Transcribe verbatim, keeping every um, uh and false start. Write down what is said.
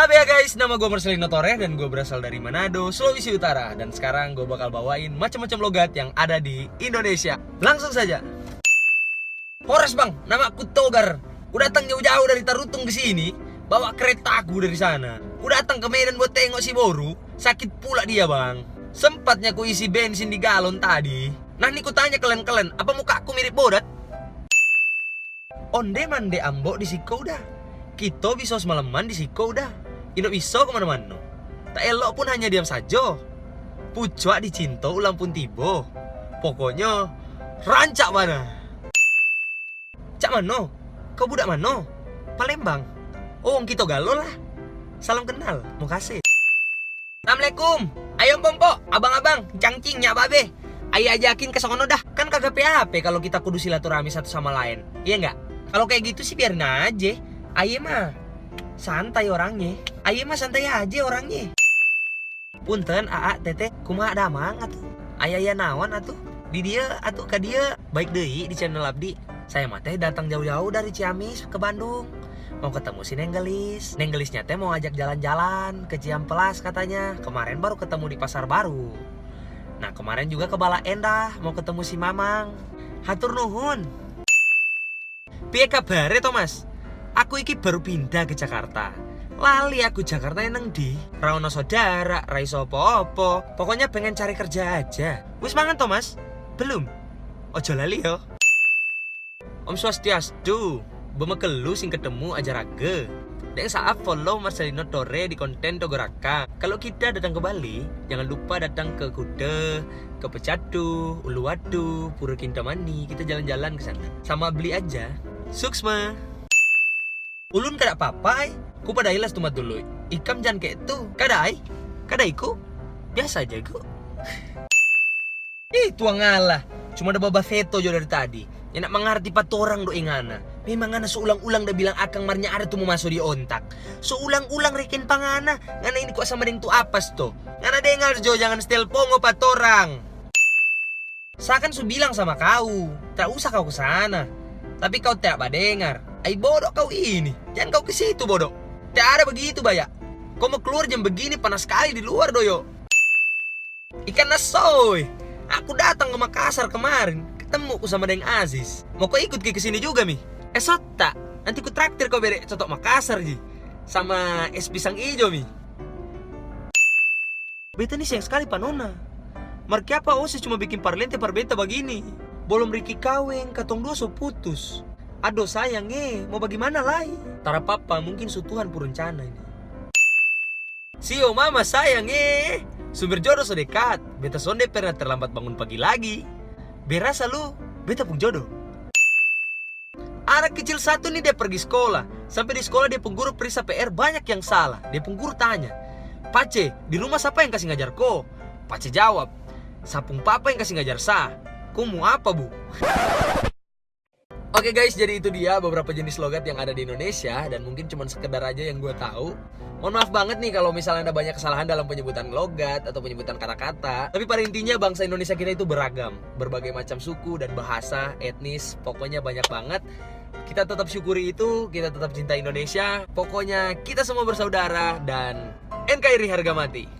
Ya guys, nama gue Marcelino Toreh dan gue berasal dari Manado, Sulawesi Utara. Dan sekarang gue bakal bawain macam-macam logat yang ada di Indonesia. Langsung saja. Horas bang, nama ku Togar. Ku datang jauh-jauh dari Tarutung ke sini, bawa keretaku dari sana. Ku datang ke Medan buat tengok si Boru, sakit pula dia bang. Sempatnya ku isi bensin di galon tadi. Nah ni ku tanya kelen-kelen, apa mukaku mirip bodat? Onde mande ambo di siko udah. Kito biso smaleman di siko udah. Indo biso kemana-mana. Tak elok pun hanya diam sajo. Pucua dicinto ulang pun tibo. Pokoknya rancak bana. Cak mano? Kau budak mano? Palembang. Oh, wong kito galo lah. Salam kenal, mokase. Assalamualaikum. Ayo pompo, abang-abang, cangcing nya babe. Ayo ajakin ke sono dah. Kan kagak pe-ape kalau kita kudu silaturahmi satu sama lain. Iya nggak? Kalau kayak gitu sih biarin aja. Aye mah santai orangnya. Aye mah santai aja orangnya. Punten, Aa, Tete, kumaha damang atuh? Aya-aya naon atuh? Di dia atuh ka dia, baik deui di channel abdi. Saya mah teh datang jauh-jauh dari Ciamis ke Bandung. Mau ketemu si Neng Gelis. Neng Gelisnya teh mau ajak jalan-jalan ke Ciamplas katanya. Kemarin baru ketemu di Pasar Baru. Nah, kemarin juga ke Bala Endah mau ketemu si Mamang. Hatur nuhun. Pie kabare, Thomas? Aku iki baru pindah ke Jakarta. Lali aku Jakarta nang di. Ra ono sodara, ra iso opo-opo. Pokoknya pengen cari kerja aja. Wis mangan, Thomas? Belum? Ojo lali yo. Om Swastiastu, bemekelu sing ketemu aja raga. Deng saap follow Marcelino Tore di konten Togoraka. Kalau kita datang ke Bali, jangan lupa datang ke Kuta, ke Pecatu, Uluwatu, Pura Kintamani. Kita jalan-jalan ke sana. Sama beli aja. Suksma. Ulun kada papa ai. Ku padai las tumat dulu. Ikam jan ke tu. Kada ai. Kada iku. Biasa aja ku. Ih, tuang Allah. Cuma ada baba feto jo dari tadi. Nyanda mangarti pa torang doi ngana. Memang ngana so ulang-ulang da bilang akang mar nya ada tu mo maso di ontak. So ulang-ulang reken pa ngana. Ngana ini kwa sama deng tu apas to. Ngana dengar jo, jangan stel pongo pa torang. Sa kan su bilang sama kau, tak usah kau ke sana. Tapi kau tak badengar. Ai bodo kau ini. Jangan kau ke situ bodo. Tak ada begitu baya. Kau mau keluar jam begini panas sekali di luar doyo. Ikan nasoy, aku datang ke Makassar kemarin, ketemu ku sama deng Aziz. Mau ko ikut ke sini juga mi? Eh sotta, nanti ku traktir ko bere cotok Makassar ji, sama es pisang ijo mi. Beta ni sayang sekali pa nona. Mar kiapa ose cuma bikin parlente par beta bagini? Bolom Riki kaweng, katong dua so putus. Ado sayang e, mo bagimana lai? Tarapapa, mungkin su Tuhan pu rencana ini. Sio mama sayang e, sumber jodo so dekat. Beta sonde pernah terlambat bangun pagi lagi. Berasa lu, beta pung jodo. Anak kecil satu ni dia pergi skola. Sampe di skola dia pung guru perisa P R banyak yang salah. Dia pung guru tanya, "Pace, di rumah sapa yang kasi ngajar ko?" Pace jawab, "Sa pung papa yang kasi ngajar sa." Ko mo apa, Bu? Oke guys, jadi itu dia beberapa jenis logat yang ada di Indonesia dan mungkin cuman sekedar aja yang gua tahu. Mohon maaf banget nih kalau misalnya ada banyak kesalahan dalam penyebutan logat atau penyebutan kata-kata. Tapi pada intinya bangsa Indonesia kita itu beragam, berbagai macam suku dan bahasa, etnis, pokoknya banyak banget. Kita tetap syukuri itu, kita tetap cinta Indonesia. Pokoknya kita semua bersaudara dan N K R I harga mati.